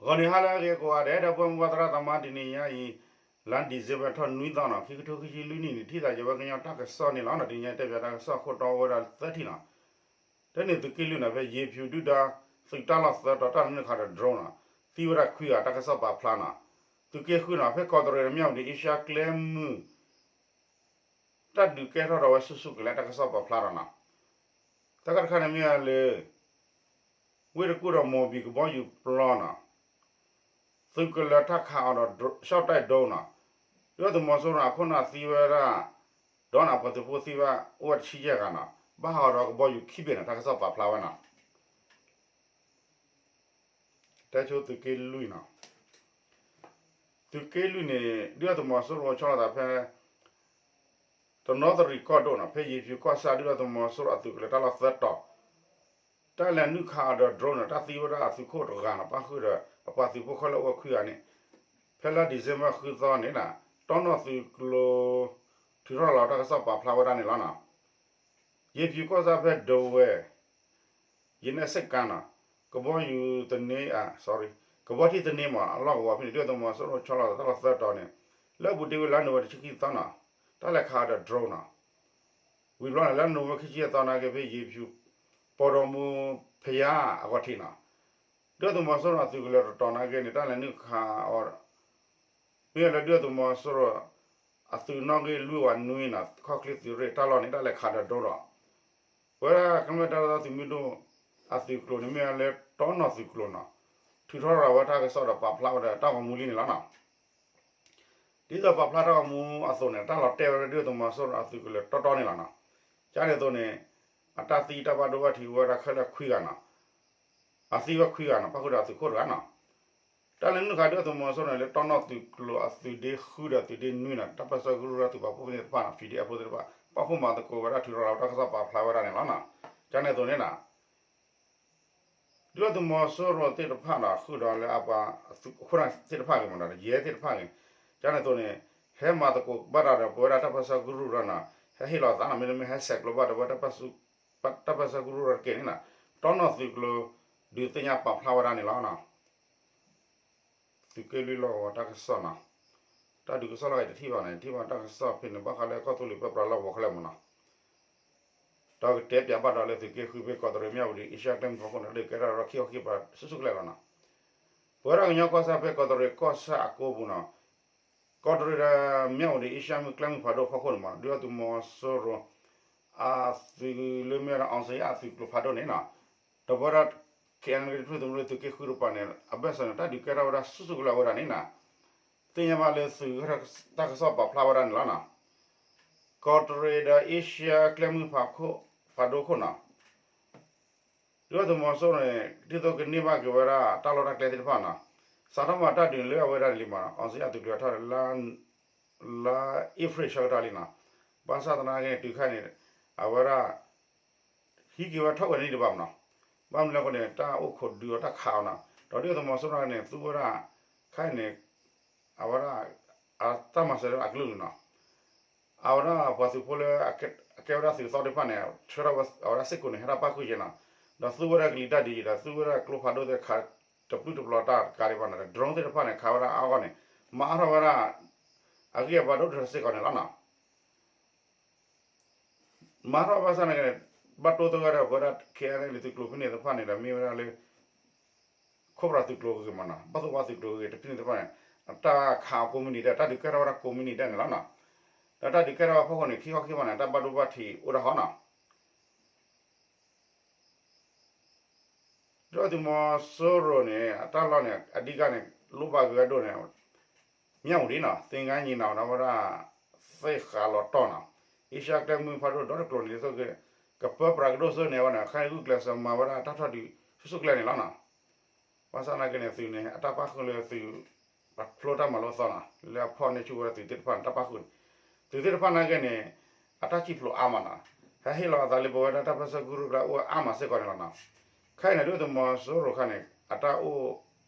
ဂီၤနံၤဟါလၢအဂ့ၤကိးဂၤဒဲး ဒီပုၢ်ဝဲၢ်မုၢ်ဘၣ်သရၣ်သမါ တနံၤညါအံၤ လါ December ထီၣ်နွံသီနီၤ ခံကထိခံဆံလွံၢ်နံၣ်န့ၣ် ထံၣ်သးယဝဲကညီတၢ်ကစီၣ်န့ၣ်လီၤ. တနံၤညါတဲပၠးတၢ်ကစီၣ်အခိၣ်တီအိၣ်ဝဲဒၣ် သၢထံၣ်နီၤ. တၢ်န့ၣ်သုးက့လွံၢ်နီၤ ဖဲယ့ၤဖၠူၤဒုၣ်ဒါ သုးတၢ်လီၢ်သၢတီၤ တၢ်နုာ်ခးဒီး drone နီၤ သံဝဲဒၣ်ခွံဂၤ တၢ်ကစီၣ်ပာ်ဖျါနီၤ. သုးက့ဃုနီၤ ဖဲကီးတရံး မၠၣ်ဝတံၤ အ့ရှါကျဲမုၢ် တၢ်ဒုးကဲထီၣ်ဒီးဝဲဆူၣ်ဆူၣ်ကလဲာ် တၢ်ကစီၣ်ပာ်ဖျါဒီးနီၤ. တၢ်ကတခါန့ၣ်မ့ၢ်လၢ ဝ့ၢ်တကူၣ်ဒီး မီၤဘံၣ်ကဘီယူၤပျီနီၤ သုးကလၢၤတၢ်ခးအီၤဒီး ရှော့တိုက်ဒုံးနီၤ ဒုၣ်ဒါသုးမီၤစိရိၤအခိၣ်နၢ်သံဝဲဒၣ် ဒီးန့ၣ်အပှၤသုးဖိသံဝဲအိၣ်ဝဲတဆံယဲၢ်ဂၤနီၤ ဘၣ်ဟးဂီၤဒီးကဘီယူၤခံဘ့ၣ်န့ၣ် တၢ်ကစီၣ်ပာ်ဖျါဝဲနီၤ. တဲဆိသုးက့လွံၢ်နီၤ သုးက့လွံၢ်န့ၣ် ဒုၣ်ဒါသုးမီၤစိရိၤဆီလီၤသးဖဲ တနီသရံၣ်ကီၢ်ဒိၣ်နီၤ ဖဲယ့ၤဖၠူၤကီၢ်ဆၣ် ဒုၣ်ဒါသုးမီၤစိရိၤအသုးကလၢၤတၢ်လီၢ်သၢတီၤ တၢ်လဲၤနုာ်ခးအီၤဒီး drone န့ၣ် တၢ်သံဝဲဒၣ်အသုးခိၣ်တဂၤနီၤ ပၣ်ဃုာ်ဒီးအပှၤသုးဖိခဲလၢာ်အိၣ်ဝဲခွံဂၤန့ၣ် ဖဲလါ December ဃုသီန့ၣ် တီနီၣ်သုးကျိၤ ထုးထီၣ်လီၤတၢ်ကစီၣ်ပာ်ဖျါဝဲဒၣ်န့ၣ်လီၤနီၤ. ယ့ၤဖၠူၤကီၢ်ဆၣ်ဖဲဒဝဲၢ် ယနဲၣ်စ့ၣ်ကါနီၤ ကဘီယူၤသန့ sorry ကဘီထံသန့မး အလီၢ်ကဝီၤဖဲန့ၣ် ဒုၣ်ဒါသုးမီၤစိရိၤဆီလီၤသးတၢ်လီၢ်သၢတီၤန့ၣ် လၢအပူၤတ့ၢ်ဝဲလါနိၣ်ဝ့ဘၢၣ်တဆံခံသီနီၤ တၢ်လဲၤခးအီၤဒီး drone နီၤ ဝံၤဘျီန့ၣ် လါနိၣ်ဝ့ဘၢၣ်ခံဆံသီနာ်က့ ဖဲယ့ၤဖၠူၤ ပီၢ်ဒီမူဖယါအဂီၢ်ထံးနီၤ ဒုၣ်ဒါသုးမီၤစိရိၤအသုးကလၢၤတတီၤနာ်က့န့ၣ် တၢ်လဲၤနုာ်ခးအီၤ မ့ၢ်လၢဒုၣ်ဒါသုးမီၤစိရိၤ အသုးနီၣ်ဂံၢ်လွံၢ်ဝးနွံနီၤ ခီၣ်ချ့သုးရ့ၣ်တၢ်လီၢ်န့ၣ် တၢ်လဲၤခးဒီး drone ဒီး ပဝဲဒၣ်ကမျၢၢ်တၢ်လီၢ်သုးမုၢ်ဒိၣ် အသုးကျိၤန့ၣ် မ့ၢ်လၢတီနီၣ်သုးကျိၤနီၤ ထုးထီၣ်ရၤဝဲတၢ်ကစီၣ်ဒီးပာ်ဖျါဝဲဒီးတၢ်ဂီၤမူလံန့ၣ်လီၤနီၤ. ဒ်သိးပာ်ဖျါတၢ်ဂီၤမူအသိးန့ၣ် တၢ်လီၤတဲာ်ဝဲဒၣ်ဒုၣ်ဒါသုးမီၤစိရိၤအသုးကလၢၤတီတီန့ၣ်လီၤနီၤ. ကန့ၣ်အသိးန့ၣ် အတၢ်သံတၢ်ဘၣ်ဒိဘၣ်ထံးဝဲဒၣ်ခဲလၢာ်ခွံဂၤနီၤ အသံဝဲခွံဂၤနီၤ ပၣ်ဃုာ်ဒီးအသုးခိၣ်တဂၤနီၤ. တၢ်လဲၤနုာ်ခးဒုၣ်ဒါသုးမီၤစိရိၤန့ၣ် လၢတီနီၣ်သုးကျိၤအသုးဒ့ဃုဒီးသုးဒ့နွံနီၤ တၢ်ပၢဆှၢကရူၢ်ဒီးသုးပာ်ဖှိၣ်သ့ၣ်တဖၣ်နီၤ PDF ဖိသ့ၣ်တဖၣ် ပာ်ဖှိၣ်မၤသကိးဝဲဒၣ်ထုးထီၣ်ရၤဝဲတၢ်ကစီၣ်ပာ်ဖျါဝဲဒၣ်န့ၣ်လီၤနီၤ. ကန့ၣ်အသိးန့ၣ်နီၤ ဒုၣ်ဒါသုးမီၤစိရိၤသ့ၣ်တဖၣ်နီၤ ဃုာ်ဒီးလၢအပှၤအခိၣ်နၢ်သ့ၣ်တဖၣ်ဂ့ၤမးဒီး ယဲၢ်သ့ၣ်တဖၣ်ဂ့ၤ ကန့ၣ်အသိးန့ၣ် ဟဲမၤသကိးဘၣ်တၢ်ဒီးပဝဲဒၣ်တၢ်ပၢဆှၢကရူၢ်ဒီးနီၤ ဟဲဟ့ၣ်လီၤသးနီၤ မ့တမ့ၢ်ဟဲဆဲးကျိးဘၣ်ဒီးဝဲ တၢ်ပၢဆှၢကရူၢ်ဒီးတက့ၢ်န့ၣ်နီၤ တီနီၣ်သုးကျိၤ ဒုးသ့ၣ်ညါပာ်ဖျါဝဲဒၣ်န့ၣ်လီၤနီၤ. သုးက့လွံၢ်လီၢ်ကဝီၤတၢ်ကစီၣ်နီၤ တၢ်ဒုးကစီၣ်လီၤဂာ်တထံၣ်ဘၣ်န့ၣ် ထံၣ်ဘၣ်တၢ်ကစီၣ်ဖဲန့ၣ် ဘၣ်ဃးလၢကီၢ်သူလ့ၤပၢပြးလီၢ်ကဝီၤခဲလၢာ်မးနီၤ ဒီးကတဲပၠးဘၣ်ဒီးလၢသုးက့ဃုဖဲကီးတရံးမၠၣ်ဝတံၤ အ့ရှါကျဲမုၢ်ဖီခိၣ်န့ၣ် ဒုးကဲထီၣ်ဒီးခံခီခံပၤဆူၣ်ဆူၣ်ကလဲာ်လီၤနီၤ. ပဝဲဒၣ်ကညီကီၢ်စဲၣ်ဖဲကီးတရံးကီၢ်ဆၣ်အကိပူၤနီၤ ကီးတရံးဒီးမၠၣ်ဝတံၤ အ့ရှါမုၢ်ကျဲမုၢ်ဖးဒိၣ်ဖီခိၣ်န့ၣ်မး ဒုၣ်ဒါသုးမီၤစိရိၤ အသုးလၢမ့ၢ်ဝဲဒၣ် အောင်ဇေယျ အသုးကျိၤဖးဒိၣ်န့ၣ်နီၤ ဒီးပဝဲဒၣ် KNLA ဒုၣ်ဒါသုးမုၢ်ဒိၣ်သုးက့ဃုတကပၤန့ၣ် အဘၢၣ်စၢၤန့ၣ် တၢ်ဒုးကဲထီၣ်ဝဲဒၣ်ဆူၣ်ဆူၣ်ကလဲာ်ဝဲဒၣ်န့ၣ်နီၤ သ့ၣ်ညါဘၣ်လၢသုးတၢ်ကစီၣ်ပာ်ဖျါဝဲဒၣ်န့ၣ်လီၤနီၤ. ကီးတရံးဒီးအ့ရှါကျဲမုၢ်ဖးဒိၣ်ခိၣ်နီၤ ဒုၣ်ဒါသုးမီၤစိရိၤန့ၣ် ဒ်သိးကန့ၢ်ဘၣ်က့ၤဝဲဒၣ်တၢ်လီၢ်တၢ်ကျဲသ့ၣ်တဖၣ်နီၤ စးထီၣ်မးတၢ်ဒုးလၢအဝဲဒၣ်န့ၣ်လံမးနီၤ အောင်ဇေယျ အသုးကျိၤထီၣ်ဒီး လါအ့ဖြ့ၣ်ဆၢကတီၢ်လံနီၤ ဘၣ်ဆၣ်သနာ်က့န့ၣ် တုၤခါန့ၣ် အဝဲဒၣ် ဟံးက့ၤဝဲထီၣ်ဝဲန့ၣ်တဘၣ်မးနီၤ ဘၣ်မနုၤလဲၣ်အဃိန့ၣ် တၢ်အိၣ်ခိးဒုးအီၤတၢ်ခးအီၤနီၤ ဒီးဒုၣ်ဒါသုးမီၤစိရိၤန့ၣ် သူဝဲဒၣ် ခဲအံၤန့ၣ် အဝဲဒၣ် အတၢ်မၤစၢၤလၢအကလုၢ်န့ၣ်နီၤ အဝဲဒၣ်ပှၤသုးဖိလၢ အကဲဝဲဒၣ်သုးသီသ့ၣ်တဖၣ်န့ၣ် ဆှၢထီၣ်ဝဲအဝဲဒၣ်စ့ၢ်ကီးန့ၣ် ဟဲတၢ်ပၣ်ဃုာ်က့ၤနီၤ ဒီးသူဝဲဒၣ်ကလံၤတၢ်ဒ်အံၤဒီး သူဝဲဒၣ်ကျိဖးဒိၣ်သ့ၣ်တဖၣ် တပျုၢ်တပျီၤတၢ်တကးဒံးဘၣ်န့ၣ်ဒီး drone သ့ၣ်တဖၣ်န့ၣ် ခးဝဲဒၣ်အါဂီၢ်န့ၣ် မၤအါထီၣ်ဝဲဒၣ် အဂံၢ်အဘါဒိၣ်တစ့ၢ်ကီးန့ၣ်လီၤနီၤ. မၤထီၣ်ဘၣ်ဆၣ်န့ၣ် ဘၣ်တိၢ်သဂၢၢ်ဒီးပဝဲဒၣ် ခဲအံၤန့ၣ် သုးကျိၤဖဲန့ၣ်သ့ၣ်တဖၣ်န့ၣ်ဒီး မ့ၢ်ဝဲဒၣ်လၢ ခိၣ်ပြးသုးကျိၤဂ့ၤမးနီၤ ဘၣ်သိၣ်ဝါသုးကျိၤဂ့ၤ တဖုန့ၣ်သ့ၣ်တဖၣ်န့ၣ် အတၢ်ခးအကိးမုၢ်နံၤဒဲး တၢ်ဒုးကဲထီၣ်ဝဲဒၣ်ကိးမုၢ်နံၤဒဲးန့ၣ်လီၤနီၤ. ဒီးတၢ်ဒုးကဲထီၣ်ဝဲဖီခိၣ်န့ၣ် ခံခီခံပၤန့ၣ် တၢ်ဘၣ်ဒိဘၣ်ထံးအိၣ်ဒၣ်ဃီနီၤ ဒုၣ်ဒါသုးမီၤစိရိၤန့ၣ် အတၢ်လီၢ်န့ၣ် အဓိကန့ၣ် လိၣ်ဘၣ်က့ၤဝဲဒိၣ်န့ၣ် မၠၣ်ဝတံၤနီၤ သင်္ဃန်းညီနောင် ဒီးဝဲဒၣ် သ့ၣ်ဃးလီၤတီၢ်နီၤ အ့ရှါကျဲမုၢ်ဖးဒိၣ်ဒီတကျိၤန့ၣ် ဒ်သိးက ကပၢပြးကဒိၣ်စိန့ၣ်ဝဲန့ၣ် ခဲအံၤဂုာ်ကျဲးစၢးမၤဝဲဒၣ်တၢ်ထီၣ်ဒုးဆူၣ်ဆူၣ်ကလဲာ်န့ၣ်လီၤနီၤ. ဘၣ်ဆၣ်သနာ်က့န့ၣ် သုးန့ၣ် အတၢ်ပၣ်ဃုာ်လၢသုး အဖျိတၢ်မၤလိသီနီၤ လၢအဖီၣ်န့ၢ်ဆူၣ်ဝဲဒၣ်သုးသ့ၣ်တဖၣ်န့ၣ် တၢ်ပၣ်ဃုာ်န့ၣ် သုးသ့ၣ်တဖၣ်နာ်က့န့ၣ် အတၢ်စံၣ်ဖျိးအါမးနီၤ ဟဲဟ့ၣ်လီၤအသးလၢပဝဲဒၣ်တၢ်ပၢဆှၢကရူၢ်ကျါအိၣ်အါမးစ့ၢ်ကီးန့ၣ်လီၤနီၤ. ခဲအံၤန့ၣ် ဒုၣ်ဒါသုးမီၤစိရိၤခါန့ၣ် အတၢ်အိၣ်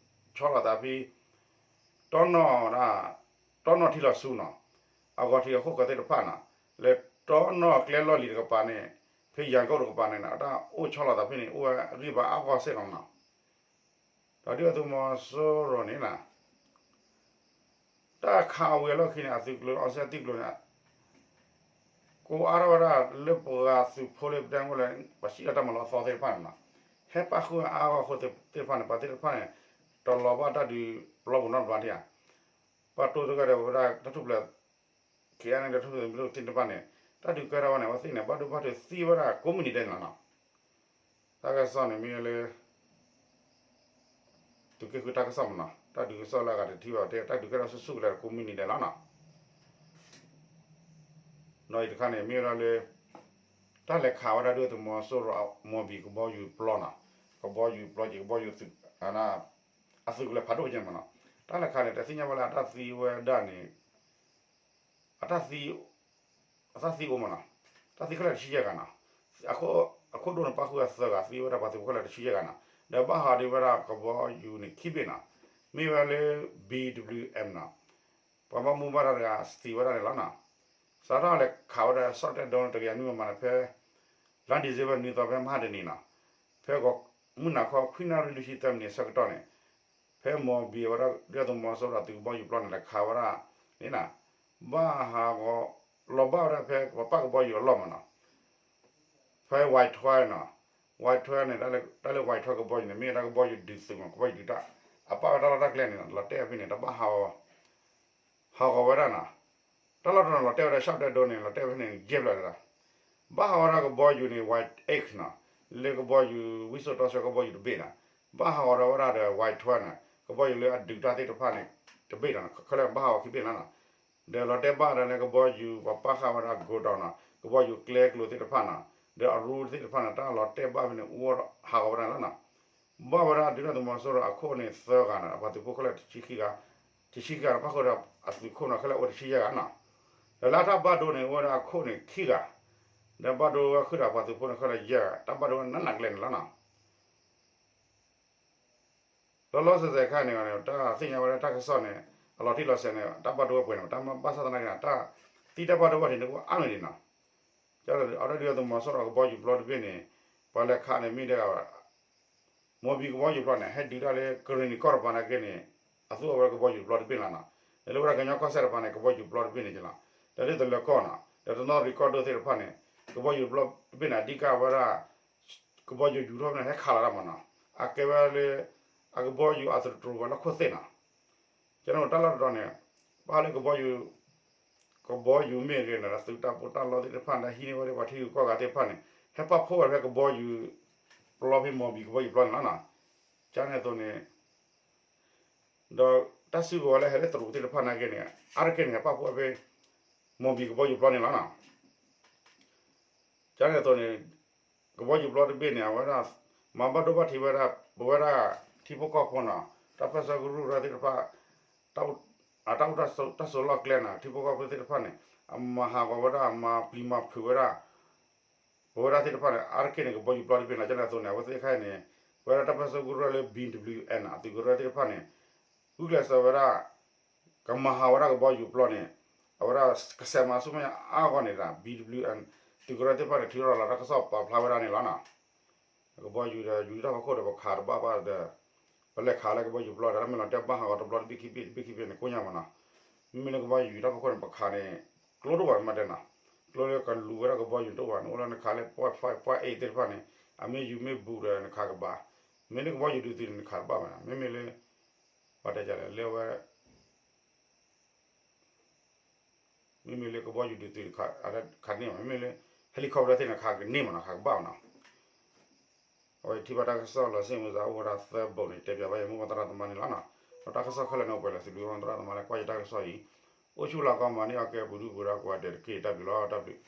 ဆီလီၤသးဖဲ တီနီၣ်ဒၣ် တီနီၣ်ထံလီၤဆူနီၤ အဂီၤထံးအခိၣ်ကီးသ့ၣ်တဖၣ်နီၤ လၢတီနီၣ်ကျဲလီၢ်လံၤတကပၤန့ၣ် ဖဲယၤကိၣ်တကပၤန့ၣ် အတၢ်အိၣ်ဆီလီၤသးဖဲန့ၣ် အိၣ်ဝဲအဂံၢ်ဘါအါဂီၢ်စ့ၢ်ကီးနီၤ. ဒီးဒုၣ်ဒါသုးမီၤစိရိၤန့ၣ် တၢ်ခးအဝံၤအလီၢ်ခံန့ၣ် အသုးကျိၤ အီစဲၣ်သုးကျိၤန့ၣ် ကိးအါထီၣ်ဝဲဒၣ်လၢပှၤသုးဖိလၢပတဲမ့ၢ်လၢ ပှၤစံၣ်လီၤတၢ်မၤလီၤအသီသ့ၣ်တဖၣ်န့ၣ်လီၤ. ဟဲပၣ်ဃုာ်အါဂီၢ်အဃိသ့ၣ်တဖၣ်န့ၣ် ပှၤသ့ၣ်တဖၣ်န့ၣ် တလီၤဘၣ်တၢ်ဒုးပျီပူၤနီတဘျီဒံးဧါ. ပှၤတိၢ်တဂၤဒီးဝဲဒၣ်တၢ်ထူၣ်ဖျဲး ခံအါန့ၣ် တၢ်ထူၣ်ဖျဲးသုးမုၢ်ဒိၣ်သ့ၣ်တဖၣ်န့ၣ် တၢ်ဒုးကဲထီၣ်ဝဲန့ၣ် အဝဲသ့ၣ်န့ၣ် ဘၣ်ဒိဘၣ်ထံးသံဝဲဒၣ်ကိးမုၢ်နံၤဒဲးန့ၣ်လီၤနီၤ. တၢ်ကစီၣ်န့ၣ်မ့ၢ်လၢ သုးက့ဃုတၢ်ကစီၣ်မ့ၢ်နီၤ, တၢ်ဒုးကစီၣ်လၢအဂၤတထံၣ်ဘၣ်တဲ တၢ်ဒုးကဲထီၣ်ဆူၣ်ဆူၣ်ကလဲာ်ကိးမုၢ်နံၤဒဲးလီၤနီၤ. ဒီးအံၤတခါန့ၣ် မ့ၢ်ဝဲဒၣ်လၢ တၢ်လဲၤခးဝဲဒၣ်ဒုၣ်ဒါသုးမီၤစိရိၤ မီၤဘံၣ်ကဘီယူၤပျီနီၤ, ကဘီယူၤပျီက့ၤ ကဘီယူၤသုး အသုးကလၢၤဖးဒိၣ်ကဲမ့ၢ်နီၤ. တၢ်လဲၤခးန့ၣ် တသ့ၣ်ညါဘၣ်လၢအတၢ်သံဝဲဒၣ်န့ၣ် အတၢ်သံ အတၢ်သံအိၣ်မ့ၢ်နီၤ, တၢ်သံခဲလၢာ်တဆံယဲၢ်ဂၤနီၤ, အခိၣ်ဒိၣ်န့ၣ်ပၣ်ဃုာ်အသၢဂၤ သံဝဲဒၣ်ပှၤသုးဖိခဲလၢာ်တဆံယဲၢ်ဂၤနီၤ, ဒီးဘၣ်ဟးဒုးဝဲဒၣ်ကဘီယူၤန့ၣ်ခံဘ့ၣ်နီၤ, မ့ၢ်ဝဲလၢ ဘံၣ်ဒဘလယူၣ်အ့ၣ် နီၤ, ပှၤဘၣ်မူဘၣ်ဒါတဂၤသံဝဲဒၣ်န့ၣ်လီၤနီၤ. စးထီၣ်လဲၤခးဝဲဒၣ် ရှော့တိုက်ဒုံး တကယၤနွံမမ န့ၣ် ဖဲ လါဒံၣ်စ့ဘၢၣ်နွံသီ ဖဲမဟါတနံၤနီၤ, ဖဲမုၢ်နၤခီ ခွံနၣ်ရံၣ်လွံၢ်ဆံသၢမံးနံးအဆၢကတီၢ်န့ၣ် ဖဲမီၤဘံၣ်အဝဲဒၣ် ဒုၣ်ဒါသုးမီၤစိရိၤအသုးကဘီယူၤပျီန့ၣ် လဲၤခးဝဲဒၣ်န့ၣ်နီၤ, ဘၣ်ဟးဂီၤ လီၤဘၣ်ဝဲဒၣ်ဖဲပှၤပာ်ကဘီယူၤအလီၢ်မ့ၢ်နီၤ, ဖဲ Y twelve နီၤ, Y twelve န့ၣ် တၢ်လၢ Y twelve ကဘီယူၤန့ၣ် မ့ၢ်ဝဲဒၣ်ကဘီယူၤဒုးသုးမ့ၢ် ကဘီယူၤဒုးတၢ် အပာ်ဝဲတၢ်လီၢ်တၢ်ကျဲန့ၣ်နီၤ, လီၤတဲာ်ဖဲန့ၣ် တၢ်ဘၣ်ဟးဂီၤ ဟးဂီၤဝဲဒၣ်နီၤ, တၢ်လီၢ်တနီၤလီၤတဲာ်ဝဲဒၣ် ရှော့တိုက်ဒုံး န့ၣ် လီၤတဲာ်ဝဲဖဲန့ၣ် ယဲၢ်ဖျၢၣ်ဒၣ်, ဘၣ်ဟးဂီၤဝဲဒၣ်ကဘီယူၤန့ၣ် Y eight နီၤ, လၢကဘီယူၤဝံစိာ်တီဆှၢကဘီယူၤတဘ့ၣ်နီၤ, ဘၣ်ဟးဂီၤဒီးဝဲဒၣ်ဒီး Y twelve န့ၣ် ကဘီယူၤလၢအဒုးတၢ်သ့ၣ်တဖၣ်န့ၣ် တဘ့ၣ်နီၤ, ခဲလၢာ်ဘၣ်ဟးဂီၤခံဘ့ၣ်လီၤနီၤ, ဒီးလီၤတဲာ်ဘၣ်ဒီးလၢကဘီယူၤပှၤပာ်ဃာ်ဝဲဒၣ် godown နီၤ, ကဘီယူၤကျဲကျိၤသ့ၣ်တဖၣ်နီၤ, ဒီးအရူသ့ၣ်တဖၣ်န့ၣ် တၢ်လီၤတဲာ်ဘၣ်ဖဲန့ၣ် အိၣ်ဟးဂီၤဝဲဒၣ်န့ၣ်လီၤနီၤ. ဘၣ်ဝဲဒၣ်ဒုၣ်ဒါသုးမီၤစိရိၤအခိၣ်န့ၣ်သၢဂၤနီၤ, ပှၤသုးဖိခဲလၢာ်တဆံခံဂၤ, တဆံခံဂၤန့ၣ် ပၣ်ဃုာ်ဒီးအသုးခိၣ်နီၤ, ခဲလၢာ်အိၣ်တဆံယဲၢ်ဂၤနီၤ, ဒီးလၢတၢ်ဘၣ်ဒိန့ၣ် အိၣ်ဝဲဒၣ်အခိၣ်န့ၣ်ခံဂၤ, ဒီးဘၣ်ဒိဝဲဃုာ်ဒီးပှၤသုးဖိန့ၣ်ခဲလၢာ်ယဲၢ်ဂၤ, တၢ်ဘၣ်ဒိဝဲနးနးကလဲာ်န့ၣ်လီၤနီၤ. လီၤလီၤဆဲးဆဲးခါန့ၣ် တၢ်သ့ၣ်ညါဝဲဒၣ်တၢ်ကစီၣ်န့ၣ် အလီၤတံၢ်လီၤဆဲးန့ၣ် တၢ်ဘၣ်ဒိဝဲပှဲၤန့ၣ် တၢ်မ့ၢ်ဘၣ်ဆၣ်သနာ်က့န့ၣ် တၢ်သံတၢ်ဘၣ်ဒိဘၣ်ထံးန့ၣ် ကအိၣ်အါမးန့ၣ်နီၤ. ကဒီးအဝဲဒၣ်ဒုၣ်ဒါသုးမီၤစိရိၤကဘီယူၤပျီတဘ့ၣ်န့ၣ် ပှၤလဲၤခးန့ၣ်မ့ၢ်ဒၣ် မီၤဘံၣ်ကဘီယူၤပျီန့ၣ် ဟဲဒုးတၢ်လၢကရ့ၣ်နံၤကီၢ်တပၤနာ်က့န့ၣ် အသူၣ်အဝဲကဘီယူၤပျီတဘ့ၣ်လီၤနီၤ. ဒီးလၢဝဲဒၣ်ကညီကီၢ်စဲၣ်တပၤန့ၣ် ကဘီယူၤပျီတဘ့ၣ်န့ၣ်ကလီၤ. ဒီးလၢတလၢၤကီၢ်နီၤ ဒီးတနီသရံၣ်ကီၢ်ဒိၣ်သ့ၣ်တဖၣ်န့ၣ် ကဘီယူၤပျီတဘ့ၣ်န့ၣ် အဓိကဝဲဒၣ် ကဘီယူၤယူၤထီၣ်ဖဲန့ၣ် ဟဲခးလီၤတၢ်မးနီၤ. အကဲဝဲလၢ အကဘီယူၤအသတြိၤဝဲလၢခိၣ်သ့ၣ်နီၤ. ကန့ၣ်တၢ်လီၢ်တတီၤန့ၣ် ဘၣ်လၢကဘီယူၤ ကဘီယူၤမ့ၢ်ဂ့ၤန့ၣ် သုးတၢ်ပီးတၢ်လီသ့ၣ်တဖၣ်န့ၣ် ဟံးန့ၢ်ဝဲဒၣ်ပှၤထံဂုၤကီၢ်ဂၤသ့ၣ်တဖၣ်န့ၣ် ဟဲပာ်ဖှိၣ်ဝဲဖဲကဘီယူၤ ပျီဖဲမီၤဘံၣ်ကဘီယူၤပျီန့ၣ်လီၤနီၤ. ကန့ၣ်အသိးန့ၣ် ဒီးတၢ်စုကဝဲၤလၢဟဲလၢတရူးသ့ၣ်တဖၣ်နာ်က့န့ၣ် အါတက့ၢ်န့ၣ် ဟဲပာ်ဖှိၣ်ဝဲဖဲ မီၤဘံၣ်ကဘီယူၤပျီန့ၣ်လီၤနီၤ. ကန့ၣ်အသိးန့ၣ် ကဘီယူၤပျီတဘ့ၣ်န့ၣ် အဝဲဒၣ် မၤဘၣ်ဒိဘၣ်ထံးဝဲဒၣ် ပဝဲဒၣ်ထံဖိကီၢ်ဖိနီၤ တၢ်ပၢၢ်ဆၢကရူၢ်ကရၢသ့ၣ်တဖၣ် တၢ်အိၣ်တၢ်ဆိးလီၢ်ကျဲန့ၣ် ထံဖိကီၢ်ဖိသ့ၣ်တဖၣ်န့ၣ် အမၤဟးဂီၤဝဲဒၣ် မၤပျံၤမၤဖုးဝဲဒၣ် ပဝဲဒၣ်သ့ၣ်တဖၣ်န့ၣ် အါတက့ၢ်န့ၣ် ကဘီယူၤပျီတဘ့ၣ်န့ၣ် ကန့ၣ်အသိးန့ၣ် အဝဲသ့ၣ်တခါအံၤန့ၣ် ပဝဲဒၣ်တၢ်ပၢၢ်ဆၢကရူၢ်ကရၢလၢ ဘံၣ်ဒဘလယူၤအ့ၣ် နီၤ သုးကရၢသ့ၣ်တဖၣ်န့ၣ် ဂုာ်ကျဲးစၢးဝဲဒၣ် ကမၤဟးဝဲဒၣ်ကဘီယူၤပျီန့ၣ် အဝဲဒၣ်ကစဲးမၤဆူမဲာ်ညါအါဂီၢ်န့ၣ်ဒီး ဘံၣ်ဒဘလယူၤအ့ၣ် သုးကရၢသ့ၣ်တဖၣ်န့ၣ် ထုးထီၣ်လီၤတၢ်ကစီၣ်ပာ်ဖျါဝဲဒၣ်န့ၣ်လီၤနီၤ. ကဘီယူၤဒီး ယူၤတၢ်ဖီခိၣ်ဒီး ပခးတဘၣ်ဘၣ်ဒီး ပလဲၤခးလၢကဘီယူၤပျီဒီး တၢ်မ့ၢ်လီၤတဲာ်ဘၣ်ဟးဂီၤတဘျီတဘ့ၣ်ခံဘ့ၣ်တဘ့ၣ်ခံဘ့ၣ်န့ၣ် ကိညါမးနီၤ. မ့မ့ၢ်လၢကဘီယူၤတၢ်ဖီခိၣ်န့ၣ် ပခးန့ၣ် ကျိတအိၣ်ဘၣ်မးတဲနီၤ. ကျိလၢကလူၤဝဲဒၣ်ကဘီယူၤတအိၣ်ဘၣ်န့ၣ် အိၣ်လၢနခးလၢ point five point eight သ့ၣ်တဖၣ်န့ၣ် အမ့ၢ်ယူၤမ့ၢ်ဘူးဒီးနခးကဘၣ်. မ့ၢ်လၢကဘီယူၤဒုးသုးန့ၣ် နခးတဘၣ်ဘၣ်နီၤ. မ့မ့ၢ်လၢ ပှၤတဲလဲၣ်လၢဝဲ မ့မ့ၢ်လၢကဘီယူၤဒုးသုးန့ၣ် ခးန့ၢ်မး မ့မ့ၢ်လၢ helicopter သ့ၣ်န့ၣ် ခးကန့ၢ်မးနီၤ ခးကဘၣ်မးနီၤ. အဝဲထံၣ်ဘၣ်တၢ်ကစီၣ်လီၤစ့ၣ်မုၢ်သးအိၣ်ဝဲဒၣ်သၢဘိန့ၣ် တဲပၠးဘၣ်ယမိၢ်ပှၢ်သရၣ်သမါန့ၣ်လီၤနီၤ. ဒီးတၢ်ကစီၣ်ခဲလၢာ်န့ၣ် အိၣ်ပှဲၤလၢသုးဒူသရၣ်သမါလၢကွၢ်ယတၢ်ကစီၣ်အံၤ အိၣ်ဆူၣ်လီၤကီမၤန့ၢ်အီၤကဲပူၤဒူပူၤဒီးကိးဂၤဒဲးတက့ၢ် တၢ်ဘျုးလီၤ တၢ်ဘျုး